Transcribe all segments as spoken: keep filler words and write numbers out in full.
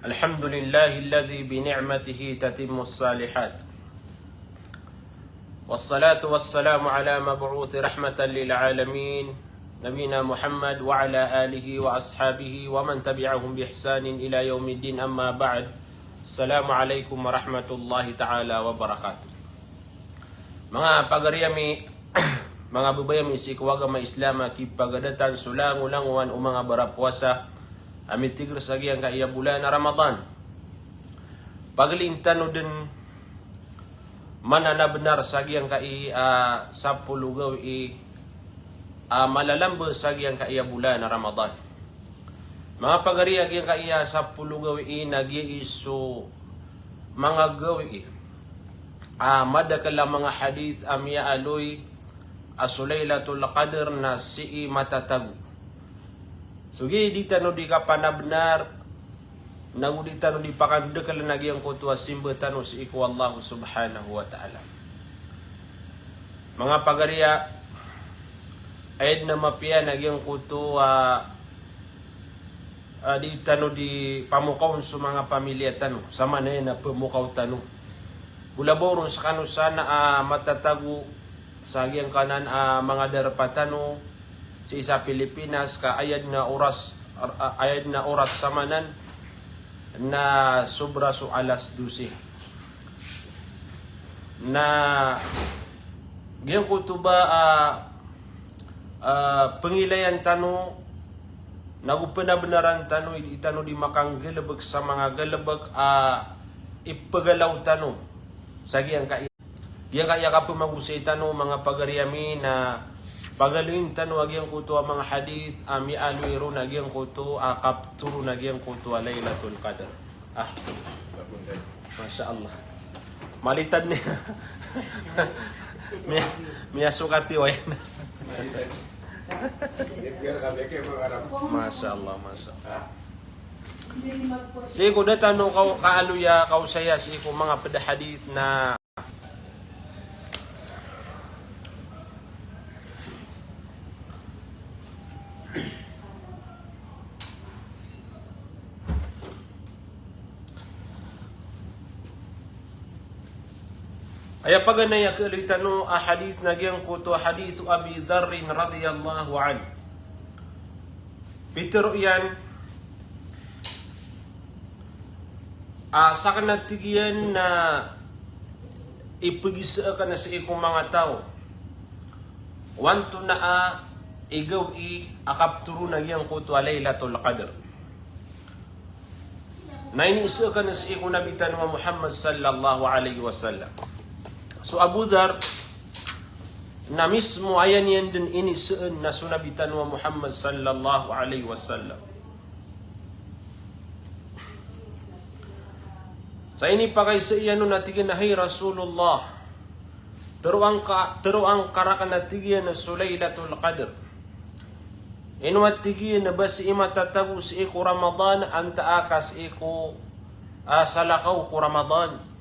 الحمد لله الذي بنعمته تتم الصالحات. والصلاة والسلام على مبعوث رحمة للعالمين، نبينا محمد وعلى آله وأصحابه ومن تبعهم بإحسان إلى يوم الدين، أما بعد. السلام عليكم ورحمة الله تعالى وبركاته. Manga pagari ami, manga babay ami sii ko agama Islam a kipagadatan so langolangowan o manga barapowasa a mitigr sa giyangkaya bolan a Ramadan. Pagaliin tano dn mananabnar sa giyangkai a sapolo gawii a malalamba sa giyangkaya bolan a Ramadan. Manga pagari, a giyangkaya sapolo gawii na giyai so manga gawii a madakl a manga hadith a miyaaloy a so Laylatul Qadr na sii matatago. So giyai di tano di kapanabnar, nago di tano di pakandakln a giyangkoto a simba tano sii ko Allah Subhanahu wa Ta'ala. Manga pagari, aya dn a mapiya na giyangkoto a, a di tano di pamokawn so manga pamilya tano, samanaya na pmokaw tano. Golabaw ron skano san a matatago sa giyangkanan a manga darpa tano sii sa Pilipinas, ka aya dn a oras, a, aya dn a oras samanan na sobra so alas dose. Na giyangkoto ba a, a, pngilayan tano, nago pnabnaran tano, i, i tano di makanggalbk sa manga galbk a ipagalaw tano sa giyangkai Giyangkaya kapmagosay tano, manga pagari ami, na pagaloyin tano a giyangkoto a manga hadith a miyaaloy ron a giyangkoto a kaptoro na giyangkoto a Laylatul Qadr. Ah. Masha Allah. Malitad niyan. Miya, miyasokati wayan. Masha Allah, masha Allah. Sii ko da tano kaw, kaaloya, kaosaya sii ko manga pd a hadith na Aya paganay a kaaloy tano a hadith na giyangkoto a hadith o Abi Dharr radhiyallahu anhu. Pitharo iyan a sakn a tig iyan na ipagisa akn sii ko manga taw o antonaa i gawii a kaptoro na giyangkoto a Laylatul Qadr. Na inisa akn sii ko Nabi tano a Muhammad sallallahu alaihi wasallam. So Abu Dharr na mismo aya niyan dn inisaan na so Nabi tano a Muhammad sallallahu alaihi wasallam. Sa inipakaisa iyan on na tig iyan a, "Hay Rasulullah, tharoa ngka, tharoa ngka rakn," a tig iyan, "so Laylatul Qadr. Ino," a tig iyan, "ba sii matatago sii ko Ramadan, antaa ka sii ko, ah, salakaw ko Ramadan?"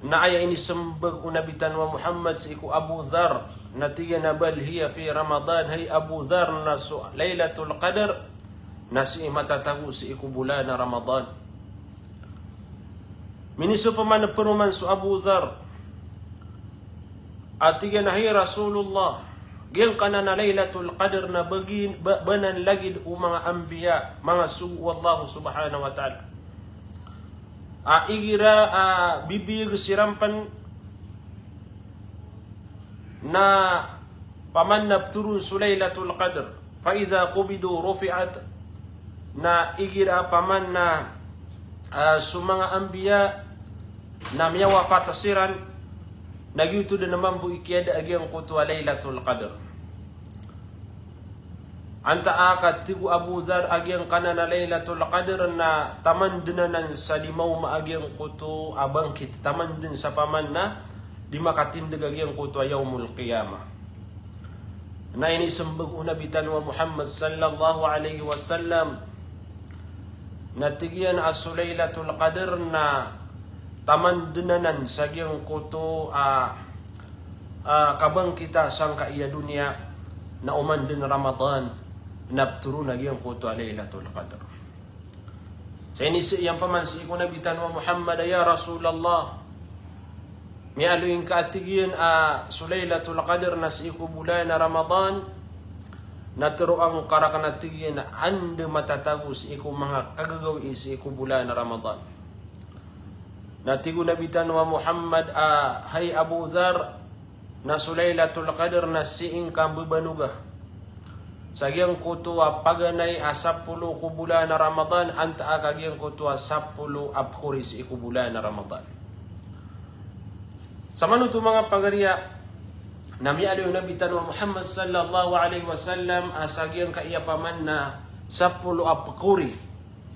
Na aya inismbag o Nabi tano a Muhammad sii ko Abu Dharr, na tig iyan a, "Bal hiya fi Ramadan, hay Abu Dharr, na so Laylatul Qadr na sii matatago sii ko bolan a Ramadan." Minisopama na paroman so Abu Dharr a tig iyan a, "Hay Rasulullah, giyangkanan a Laylatul Qadr na bagi, ba, banan lagid o manga anbiya, manga sogo o Allah subhanahu wa ta'ala, a igira a bibiyag siran pn na paman na pthoron so Laylatul Qadr, fa idha qubidu rufi'at, na igira paman na, ah, so manga anbiya na miyawafat siran, na giyoto dn mambo i kiyada a giyangkoto a Laylatul Qadr." Antaa ka, tig o Abu Dharr, a giyangkanan a Laylatul Qadr na taman dn anan sa di maoma a giyangkoto a bangkit, taman dn sa paman na di makatindg a giyangkoto a Yawmul Qiyamah. Na inismbag o Nabi tano a Muhammad sallallahu alaihi wasallam na tig iyan a so Laylatul Qadr na taman dn anan sa giyangkoto a, a, kabangkita sangkai a doniya, na oman dn Ramadan na pthoron a giyangkoto a Laylatul Qadr. Sa inizaan iyan paman sii ko Nabi tano a Muhammad a, "Ya Rasulullah, miyaaloy ngka a tig iyan a so Laylatul Qadr na sii ko bolan a Ramadan, na teroa ngka rakn a tig iyan a anda matatago sii ko manga kagagawii sii ko bolan a Ramadan." Na tig o Nabi tano a Muhammad a, "Hay Abu Dhar, na so Laylatul Qadr na sii ngka mbabanoga sa giyangkoto a paganay a sapolo ko bolan a Ramadan, antaa ka giyangkoto a sapolo a pkori sii ko bolan a Ramadan." Sa manoto manga pagariya, na miyaaloy o Nabi tano a Muhammad sallallahu alaihi wasallam a sa giyangkaya paman na sapolo a pkori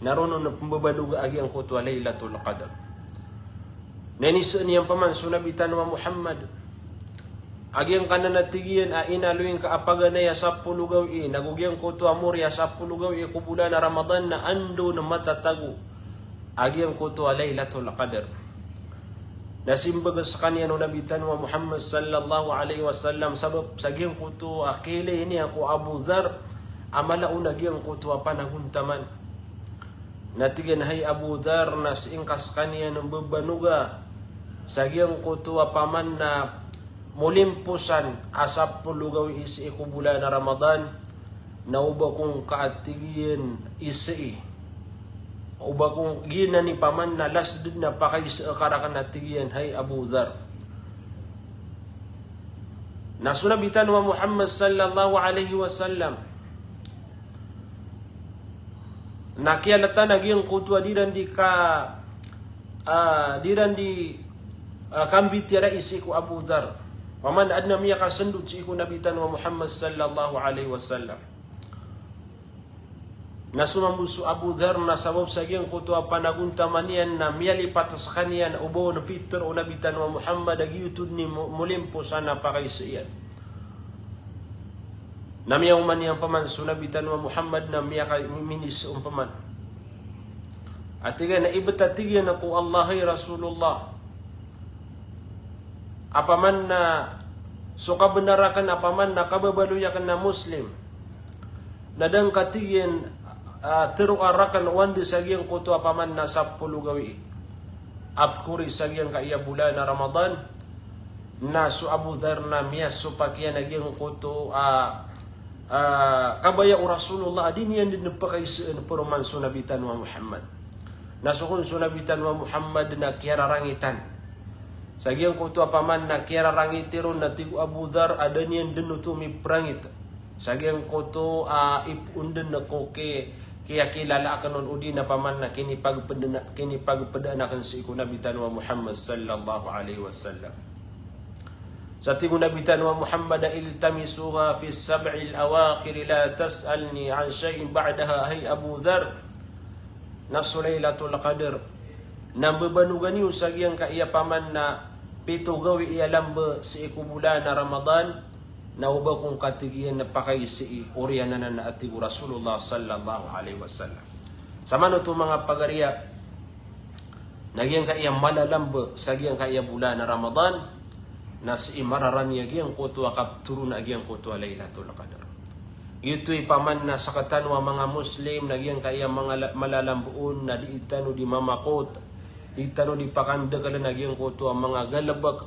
na roo on pmbabanoga a giyangkoto a Laylatul Qadr. Na inizaan iyan paman so Nabi tano a Muhammad a giyangkanan a tig iyan a inaloy ngka a paganay a sapolo gawii, nago giyangkoto a mori a sapolo gawii ko bolan a Ramadan na anda on matatago a giyangkoto a Laylatul Qadr. Na simbag skaniyan o Nabi tano a Muhammad sallallahu alaihi wasallam, sabap sa giyangkoto a kiilay niyan ko Abu Dhar a mala on a giyangkoto a panagontaman. Na tig iyan, "Hay Abu Dhar, na sii ngka skaniyan mbabanoga sa giyangkoto a paman na molimposan a sapolo gawii sii ko bolan a Ramadan, na oba ko ngka a tig iyan isai, oba ko giyanan i paman na last dn a pakaisa ka rakn a tig iyan, hay Abu Dhar." Na so Nabi tano a Muhammad sallallahu alaihi wasallam na kiyalatan a giyangkoto a di iran di ka, ah, di iran di, ah, kambitiyarai sii ko Abu Dhar. Paman adn a miyakasndot sii ko Nabi tano a Muhammad sallallahu alaihi wasallam. Na so mambo so Abu Dhar na sabap sa giyangkoto a panagontaman iyan na miyalipat skaniyan o ba on pitharo o Nabi tano a Muhammad a giyoto dn i mo-, molimposan a pakaisa iyan. Na miyaoma niyan paman so Nabi tano a Muhammad na miyaka-, mi-, minisa on paman. A tig iyan a ibtad, tig iyan, ko Allah, hay Rasulullah, a paman na so kabnar akn a paman na kababaloy akn a Muslim, na da ngka, tig iyan, ah, teroa rakn o anda sa giyangkoto a paman na sapolo gawii a pkori sa giyangkaya bolan a Ramadan. Na so Abu Dhar na miyasopak iyan a giyangkoto a, ah, kabaya o Rasulullah a di niyan dn pakaisaan paroman so Nabi tano a Muhammad. Na so kon so Nabi tano a Muhammad na kiyararangitan. Sa giyangkoto a paman na kiyararangiti ron na tig o Abu Dhar a da niyan dn oto miprangit sa giyangkoto a ipoon dn ko ki-, kiyakilala akn on odi na paman na kinipagpdaan, kinipagpdaan akn sii ko Nabi tano a Muhammad sallallahu alaihi wasallam. Sa tig o Nabi tano a Muhammad a, "Iltamisuha fi sab'il awakhir, la tas'alni an shay'in ba'daha, hay Abu Dhar." Na so Laylatul Qadr na mbabanoga niyo sa giyangkaya paman na pito gawii a lamba sii ko bolan a Ramadan, na oba ko ngka, tig iyan, pakaisai, oriyan anan a tig o Rasulullah sallallahu alaihi wasallam. Sa manoto manga pagariya, na giyangkaya malalamba sa giyangkaya bolan a Ramadan na sii mararani a giyangkoto a kapthoron a giyangkoto a Laylatul Qadr. Giyoto i paman na sktano a manga Muslim na giyangkaya manga la-, malalamba on na di tano di mamakot, di tano di pakandakaln a giyangkoto a manga galbk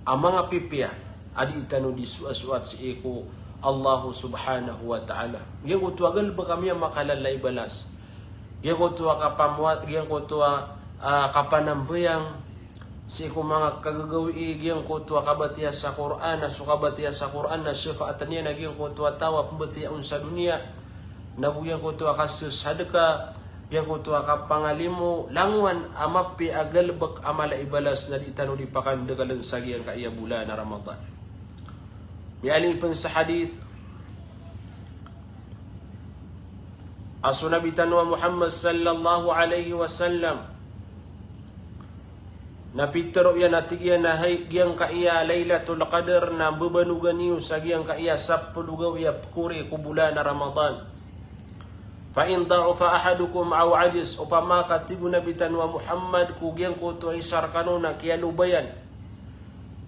a manga pipiya a di tano di soasoat sii ko Allah subhanahu wa ta'ala. Giyangkoto a galbk a miyamakalala i balas. Giyangkoto a kapamowa-, giyangkoto a, ah, kapanambayang sii ko manga kagagawii, giyangkoto a kabatiya sa Qur'an, na so kabatiya sa Qur'an na shafaat iyan a giyangkoto a taw a pmbatiya on sa doniya, nago giyangkoto a kasasadka, giyangkoto a kapangalimo, langowan a mapiya a galbk a mala i balas na di tano di pakandakaln sa giyangkaya bolan a Ramadan. Miyaaloy pn sa hadith a so Nabi tano a Muhammad sallallahu alaihi wasallam na pitharo iyan a tig iyan a hay, giyangkaya Laylatul Qadr na mbabanoga niyo sa giyangkaya sapolo gawii a pkori ko bolan a Ramadan. Fa in da'ufa ahadukum aw ajiz, opama ka, tig o Nabi tano a Muhammad, ko giyangkoto a isa rkano na kiyalobayan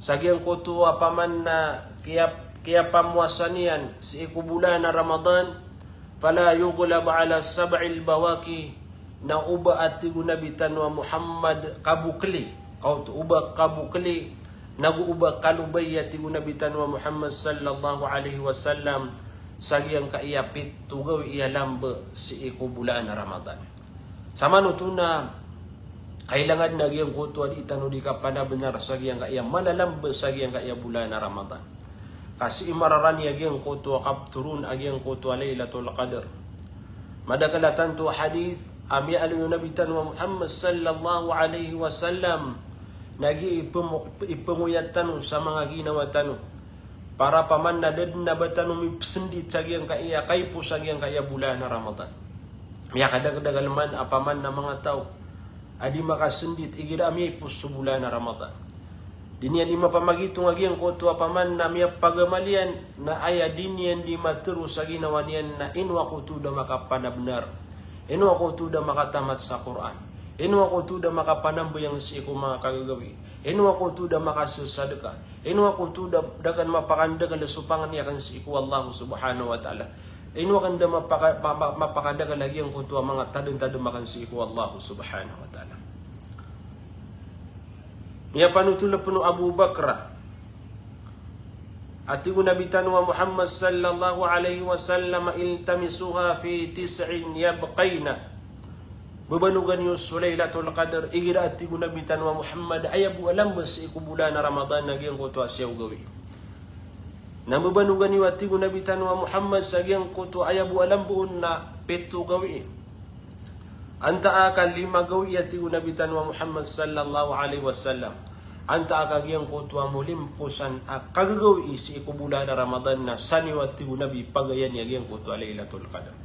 sa giyangkoto a paman na kiya-, kiyapamowasa niyan sii ko bolan a Ramadan, fala yughlab ala sab'il bawaqi, Na o ba, a tig o Nabi tano a Muhammad, kabokli, kaoto o ba kabokli, nago o ba kalobay, a tig o Nabi tano a Muhammad sallallahu alaihi wasallam, sa giyangkaya pito gawii a lamba sii ko bolan a Ramadan. Samanoto na kailangan a giyangkoto a di tano di kapanabnar sa giyangkaya malalamba sa giyangkaya bolan a Ramadan. Ka sii mararani a giyangkoto a kaptoron a giyangkoto a Lailatul Qadr. Madakel a tanto a hadith a miyaaloy o Nabi tano a Muhammad sallallahu alaihi wasallam, na giya ipemo-, ipengoyat tano sa manga ginawa tano. Para paman na da den a ba tano mipesendit sa giyangkaya kaipo sa giyangkaya bolan a Ramadan. Miyakadakdakel man a paman na manga taw a di makasendit igira a miyaipos so bolan a Ramadan. Di niyan di mapamagitong a giyangkoto a paman na miyapagamal iyan, na aya di niyan di matero sa ginawa niyan na ino ako oto da makapanabnar, ino ako oto da makatamat sa Qur'an, ino ako oto da makapanambayang sii ko manga kagagawii, ino ako oto da makasesadeka, ino ako oto da, da aken mapakandakel so pangni aken sii ko Allah subhanahu wa ta'ala. Ino aken da mapaka-, ma-, ma-, mapakandakel a giyangkoto a manga tademtadem aken sii ko Allah subhanahu wa ta'ala. Miyapanotol pen o Abu Bakra a tig o Nabi tano a Muhammad sallallahu alaihi wasallam, "Iltamisuha fi tis'in yabqaina." Bebanogan iyo so Lailatul Qadr, igira a tig o Nabi tano a Muhammad, aya bo a lamba sii ko bolan a Ramadan na giyangkoto a siyaw gawii. Na bebanogan iyo a tig o Nabi tano a Muhammad sa giyangkoto a aya bo a lamba on na pito gawii. Antaa ka lima gawii a tig o Nabi tano a Muhammad sallallahu alaihi wasallam. Antaa ka giyangkoto a molimposan a kagagawii sii ko bolan a Ramadan na san iyo a tig o Nabi pagayani a giyangkoto a Lailatul Qadr.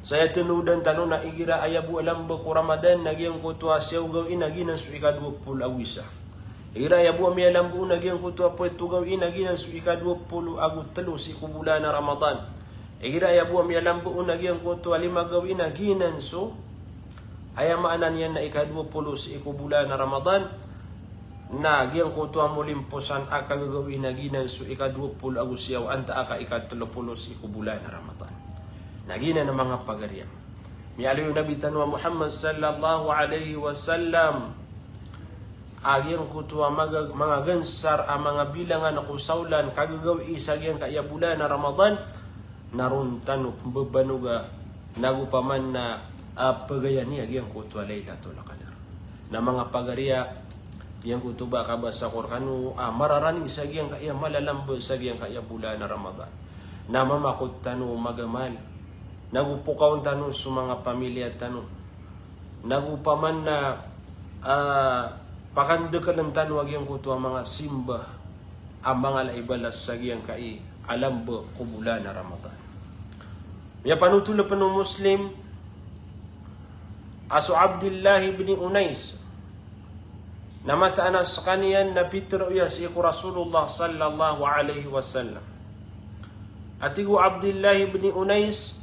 Sa aya tenodan tano na igira aya bo a lamba ko Ramadan na giyangkoto a siyaw gawii na giyanan so ikadowa polo ago isa. Igira aya bo a miyalamba on na giyangkoto a pito gawii na giyanan so ikadowa polo ago telo sii ko bolan a Ramadan. Igira aya bo a miyalamba on na giyangkoto a lima gawii na giyanan so, aya maana niyan na ikadowa polo sii ko bolan a Ramadan. Na giyangkoto a molimposan a kagagawii na giyanan so ikadowa polo ago siyaw, antaa ka ikatelo polo sii ko bolan a Ramadan. Na giyanan a manga pagari a miyaaloy o Nabi tano a Muhammad sallallahu alaihi wasallam a giyangkoto a maga-, manga gansar a manga bilangan ko saolan kagagawii sa giyangkaya bolan a Ramadan, na ron tano pembebanoga, nago paman na, ah, pagayani a giyangkoto a Lailatul Qadr. Na manga pagari a, giyangkoto ba kabasa ko rekano a mararani sa giyangkaya malalamba sa giyangkaya bolan a Ramadan. Na mamakot tano magamal, nago pokaon tano so manga pamilya tano, nago paman na, ah, pakandakelen tano a giyangkoto a manga simba a manga laibalas sa giyangkai a lamba ko bolan a Ramadan. Miyapanotol pen o Muslim a so Abdillah ibn Unais, na mataan a sekaniyan na pitero iyan sii ko Rasulullah sallallahu alaihi wasallam. A tig o Abdillah ibn Unais,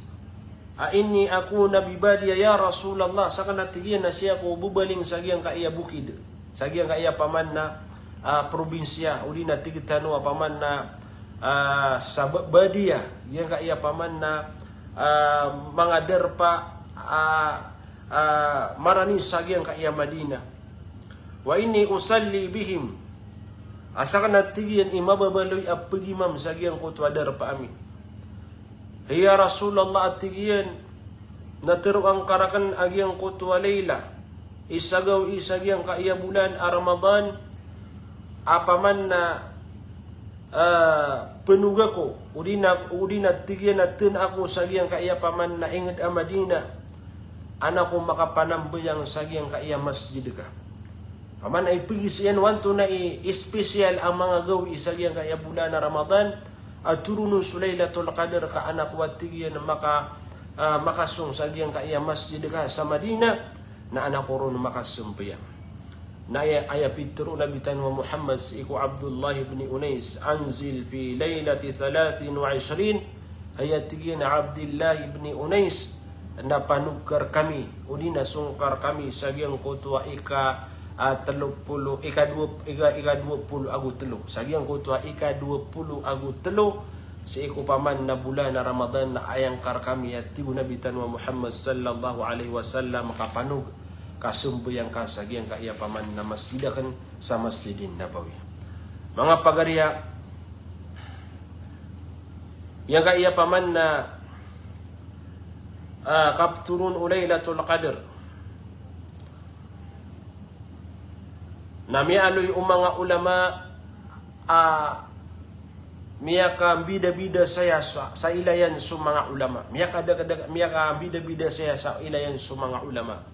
a inni akuna bi badiya ya Rasulullah, seka na tig iyan na sii ako bebaling sa giyangkaya bokid, sa giyangkaya paman na, ah, probinsiya, odi na tig tano a paman na, ah, sa ba-, badiya, giyangkaya paman na, ah, manga darpa, ah, ah, marani sa giyangkaya Madinah. Wa inni usalli bihim. A seka na tig iyan i mababaloy a pegimam sa giyangkoto a darpa ami. Hiya Rasulullah, a tig iyan, na teroang ka raken a giyangkoto a Layla, isa gawii sa giyangkaya bolan a Ramadan, a paman na, ah, penoga ko, odi na, odi na tig iyan a ten ako sa giyangkaya paman na inged a Madinah, an ako makapanambayang sa giyangkaya masjid ka. Paman a ipegis iyan wanto na i, espesyal a manga gawii sa giyangkaya bolan a Ramadan, a toronon so Laylatul Qadr ka an ako a tig iyan maka, ah, makasong sa giyangkaya masjid ka sa Madinah, na an ako ron makasambayang. Na aya, aya pitero o Nabi tano a Muhammad sii ko Abdullah ibn Unais, "Anzil fi laylati thalathin wa ishrin." Aya tig iyan a Abdillah ibn Unais, na panokar kami, odi na songkar kami sa giyangkoto a ika, ah, telo polo, ika dowa, ika, ika dowa polo ago telo. Sa giyangkoto a ika dowa polo ago telo, sii ko paman na bolan a Ramadan na aya ngka rkami a tig o Nabi tano a Muhammad sallallahu alaihi wasallam kapanog, kasambayang ka sa giyangkaya paman na masjid akn sa Masjidin Nabawi. Manga pagari a, giyangkaya paman na, ah, kaptoron o Lailatul Qadr na miyaaloy o manga ulama a miyakambidabida saya sa, sa ilayan so manga ulama. Miyakadakdak, miyakambidabida saya sa ilayan so manga ulama.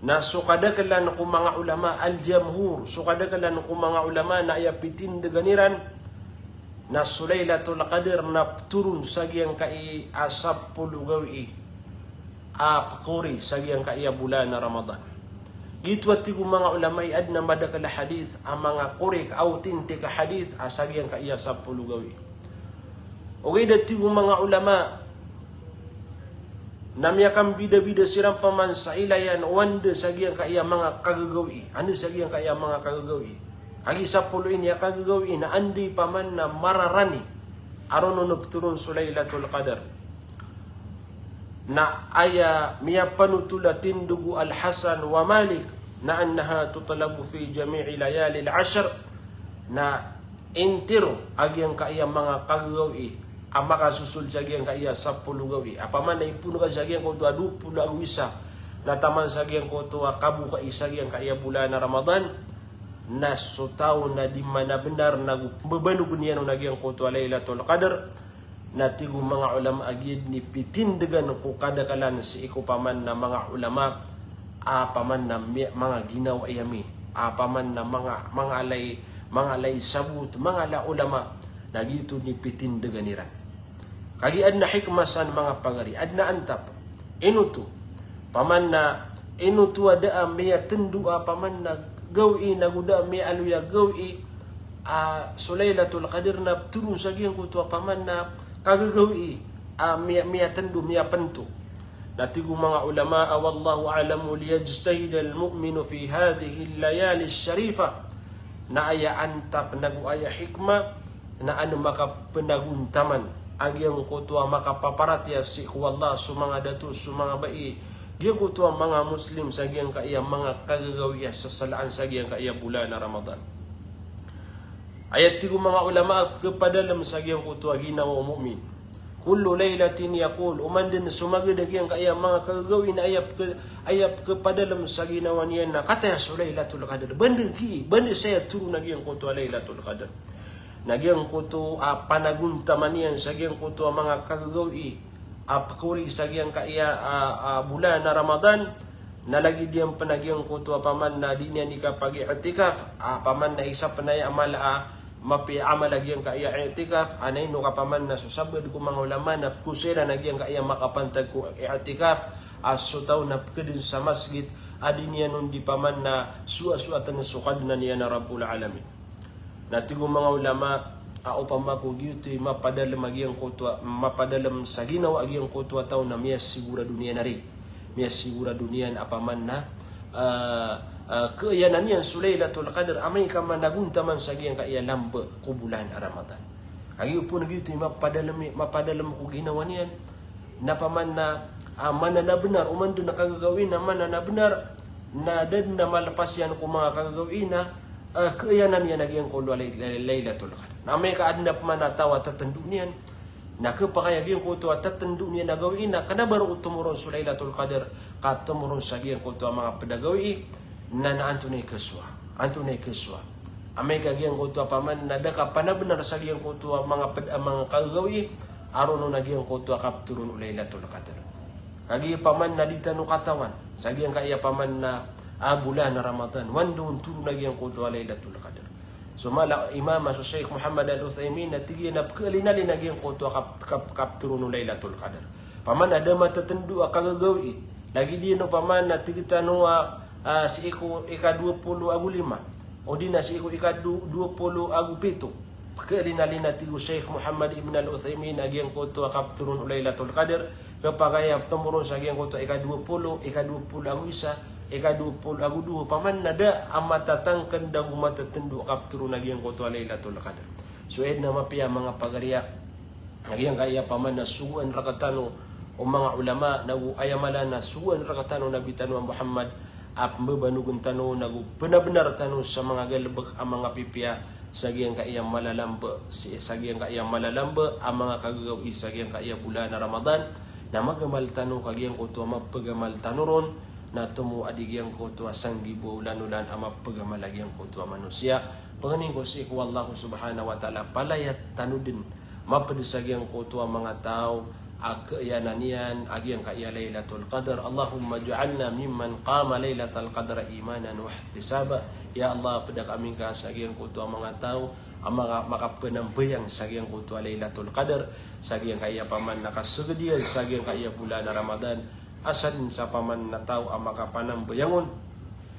Na so kadaklan ko manga ulama, al-jamhur, so kadaklan ko manga ulama na aya pitindgan iran na so Lailatul Qadr na ptoron sa giyangkai a sapolo gawii a pkori sa giyangkaya bolan a Ramadan. Giyoto a tig o manga ulama i adn a madakl a hadith a manga korek, authentic a hadith a sa giyangkaya sapolo gawii. Ogaid a tig o manga ulama na miyakambidabida siran paman sa ilayan o anda sa giyangkaya manga kagagawii, anda sa giyangkaya manga kagagawii. Kagiya sapolo ini a kagagawii na anda i paman na mararani a roo ptoron so Lailatul Qadr. Na aya miyapanotol a tindg o Al-Hasan wa Malik na annaha tutlabu fi jami'i layalil ashr, na intiro a giyangkaya manga kagagawii a makasosol sa giyangkaya sapolo gawii a paman na ipoon ka sa giyangkoto a dowa polo ago isa na taman sa giyangkoto a kabokai sa giyangkaya bolan a Ramadan, na so taw na di manabnar na go pmbabanog iyan on a giyangkoto a Lailatul Qadr, na tig o manga ulama a giya dn i pitindgan ko kadaklan sii ko paman na manga ulama a paman na mi-, manga ginawai ami a paman na manga, manga alay, manga alay sabot, manga ala ulama, na giyoto dn i pitindgan iran. Kagiya adn a hikmah san manga pagari, adn a antap. Ino oto? Paman na ino oto a da a miyatndo a paman na gawii na go da a miyaaloy a gawii a so Lailatul Qadr na ptoron sa giyangkoto a paman na kagagawii a miya-, miyatndo, miyapnto. Na tig o manga ulama a wallahu a'lamu liyajtahidal mu'minu fi hadhihil layalish sharifah. Na aya antap na go aya hikmah na an makapnagontaman a giyangkoto a makapaparatiyaya sii ko Allah so manga dato, so manga bai, giyangkoto a manga Muslim sa giyangkaya manga kagagawii a sasalaan sa giyangkaya bolan a Ramadan. Aya tig o manga ulama a pkhapadalm sa giyangkoto a ginawa o mu'min. Kullu laylatin yaqul, oman dn so magd a giyangkaya manga kagagawii na aya pkha-, aya pkhapadalm sa ginawa niyan na kataya so Lailatul Qadr. Ba dn ki, ba dn saya toron a giyangkoto a Lailatul Qadr. Na giyangkoto a panagontaman iyan sa giyangkoto a manga kagagawii a pkori sa giyangkaya a, a, bolan a Ramadan, na lagid iyan pn a giyangkoto a paman na di niyan di kapag-i'tikaf, a paman na isa pn aya a mala a mapiya a amal a giyangkaya i'tikaf, a na ino ka paman na so sabaad ko manga ulama na pkosay iran a giyangkaya makapantag ko i'tikaf, a so taw na pkadn sa masgit a di niyan on di paman na soasoatn so Kadnan iyan a Rabbul Alamin. Na tig o manga ulama a opama ko giyoto i mapadalm a giyangkoto a, mapadalm sa ginawa a giyangkoto a taw na miyasigorado niyan ari. Miyasigorado niyan a paman na, ah, ah, khayanan iyan so Lailatul Qadr, amay ka managontaman sa giyangkaya lamba ko bolan a Ramadan. Kagiya opama giyoto i mapadalm, mapadalm ko ginawa niyan, na paman na, ah, mana na bnar, oman dn a kagagawii na mana na bnar, na da dn a malpas iyan ko manga kagagawii na, ah, khayanan iyan a giyangkoto a Lai-, Lai-, Lailatul Qadr. Na amay ka adn a paman a taw a tatndo niyan, na khapakay a giyangkoto a tatndo niyan a gawii na kna ba roo tomoron so Lailatul Qadr, ka tomoron sa giyangkoto a manga pd a gawii, na, na antonaa i khasowa, antonaa i khasowa. Amay ka giyangkoto a paman na da ka pn a bnar sa giyangkoto a manga pd a manga kagagawii, a roo na giyangkoto a kaptoron o Lailatul Qadr. Kagiya paman na di tano katawan sa giyangkaya paman na, ah, bolan a Ramadan, o anda on toron a giyangkoto a Lailatul Qadr. So mala a Imam a so Sheikh Muhammad Al-Uthaymin na tig iyan a pkhalinalin a giyangkoto a kap-, kap-, kaptoron o Lailatul Qadr. Paman na da matatndo a kagagawii, lagid iyan o paman na tig tano a, ah, sii ko ika dowa polo ago lima, odi na sii ko ika do-, dowa polo ago pito. Pkhalinalin a tig o Sheikh Muhammad Ibn Al-Uthaymin a giyangkoto a kaptoron o Lailatul Qadr, khapakay a tomoron sa giyangkoto a ika dowa polo, ika dowa polo ago isa, ika dowa polo ago dowa, paman na da a matatangkd ago matatndo a kaptoron a giyangkoto a Lailatul Qadr. So aya dn a mapiya a manga pagariya, na giyangkaya paman na sogoan rktano o manga ulama, nago aya mala na sogoan rktano o Nabi tano a Muhammad, a pmbabanogn tano, nago pnabnar tano sa manga galbk a manga pipiya, sa giyangkaya malalamba, si, sa giyangkaya malalamba a manga kagagawii sa giyangkaya bolan a Ramadan, na magamal tano ka giyangkoto a mapgamal tano ron, na tomo a di giyangkoto a sanggibo a olan-olan a mapgamal a giyangkoto a manosiya. Pangnin ko sii ko Allah subhanahu wa ta'ala, palaya tano dn mapd sa giyangkoto a manga taw a khayanan iyan a giyangkaya Laylatul Qadr. Allahumma ij'alna mimman qama Laylatal Qadri imanan wahtisaba. Ya Allah, pda kami ngka sa giyangkoto a manga taw a maka-, makapnambayang sa giyangkoto a Laylatul Qadr, sa giyangkaya paman na kasgd iyan sa giyangkaya bolan a Ramadan, a sadn sa paman na taw a makapanambayang on,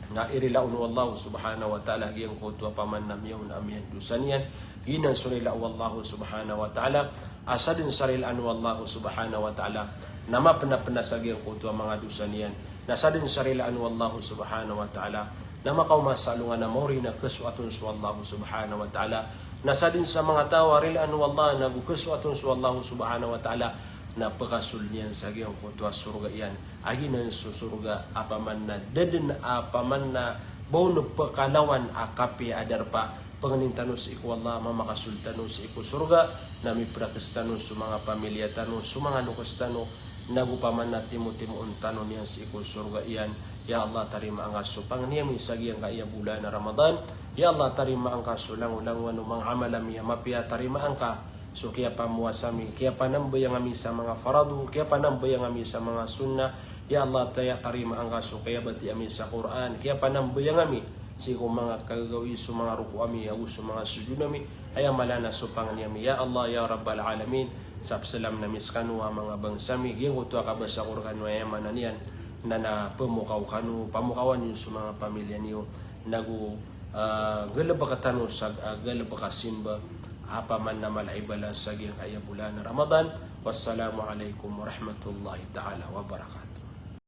na irila on o Allah subhanahu wa ta'ala giyangkoto a paman na miyaona a miyandosa niyan, giyanan so rila o Allah subhanahu wa ta'ala. A sadn sa rilaan o Allah subhanahu wa ta'ala na mapnapna sa giyangkoto a manga dosa niyan, na sadn sa rilaan o Allah subhanahu wa ta'ala na makaoma sa alongan a maori na khasoat on so Allah subhanahu wa ta'ala, na sadn sa manga taw a rilaan o Allah nago khasoat on so Allah subhanahu wa ta'ala, na pkasold iyan sa giyangkoto a sorga iyan a giyanan so sorga a paman na da dn a paman na ba on pkalawan a kapiya a darpa. Pangnin tano sii ko Allah, mamakasold tano sii ko sorga, na miprakes tano so manga pamilya tano, so manga lokes tano, nago paman na timotimoon tano niyan sii ko sorga iyan. Ya Allah, tarimaa ngka so pangni ami sa giyangkaya bolan a Ramadan. Ya Allah, tarimaa ngka so langolangowan o manga amal ami a mapiya, tarimaa ngka so kiyapamowasa ami, kiyapanambayang ami sa manga farado, kiyapanambayang ami sa manga sunnah. Ya Allah, taya tarimaa ngka so kiyabatiya ami sa Qur'an, kiyapanambayang ami sii ko manga kagagawii, so manga roko ami, ago so manga sojod ami. Aya mala na so pangni ami, ya Allah, ya Rabbal Alamin, sa psalamen ami skano a manga bangsa mi, giyangkoto a kabasa ko rkano aya maana niyan na, na pamokaw kano, pamokawan iyo so manga pamilya niyo, nago, ah, galbka tano sa, ah, galbk a simba, a paman na mala i balas sa giyangkaya bolan a Ramadan. Wassalamu alaikum warahmatullahi ta'ala wabarakatuh.